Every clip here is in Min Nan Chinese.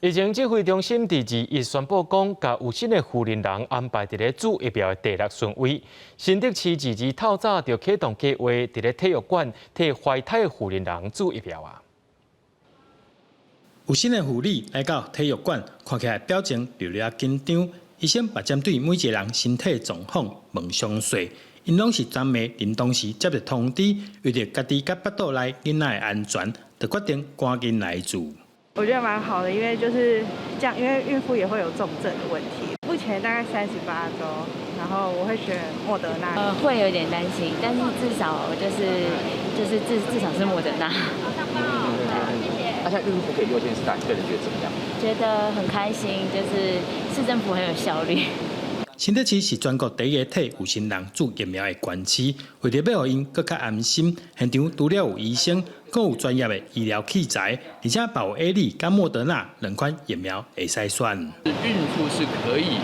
疫情指揮中心佇21宣布講，共有新的負責人安排佇咧注疫苗的第六順位。新竹市22透早就啟動計劃，佇咧體育館替懷胎的婦人注疫苗啊。有新的護理來到體育館，看起來表情略略緊張。醫生嘛針對每一個人身體狀況問詳細，𪜶攏是昨暝臨當時接到通知，為著家己佮腹肚內囡仔的安全，就決定趕緊來注。我覺得蠻好的，因為就是這樣，因為孕婦也會有重症的問題。目前大概38週，然後我會選莫德納。會有點擔心，但是至少就是至少是莫德納。那現在孕婦可以優先施打，你個人覺得怎麼樣？覺得很開心，就是市政府很有效率。新竹市是全國第一個替有心人注疫苗的縣市，為著欲予𪜶閣較安心，現場除了有醫生，閣有專業的醫療器材，而且嘛有 AZ 佮莫德納兩款疫苗會使選。孕婦是可以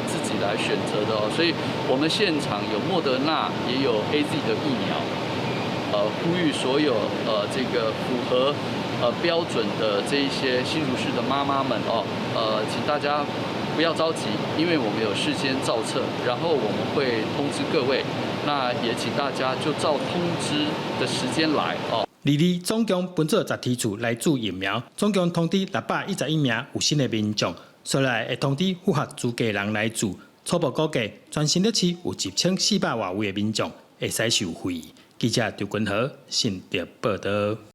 自己來選擇的哦，所以我們現場有莫德納，也有 AZ 的疫苗，呼籲所有這個符合標準的這一些新竹市的媽媽們哦，請大家不要着急，因為我們有事先造冊，然後我們會通知各位，那也請大家就照通知的時間來哦。22總共分做10梯次來注疫苗，總共通知611名有身的民眾，紲來會通知符合資格人來注。初步估計，全新竹市有1400外位的民眾會使受惠。記者張君和新竹報導。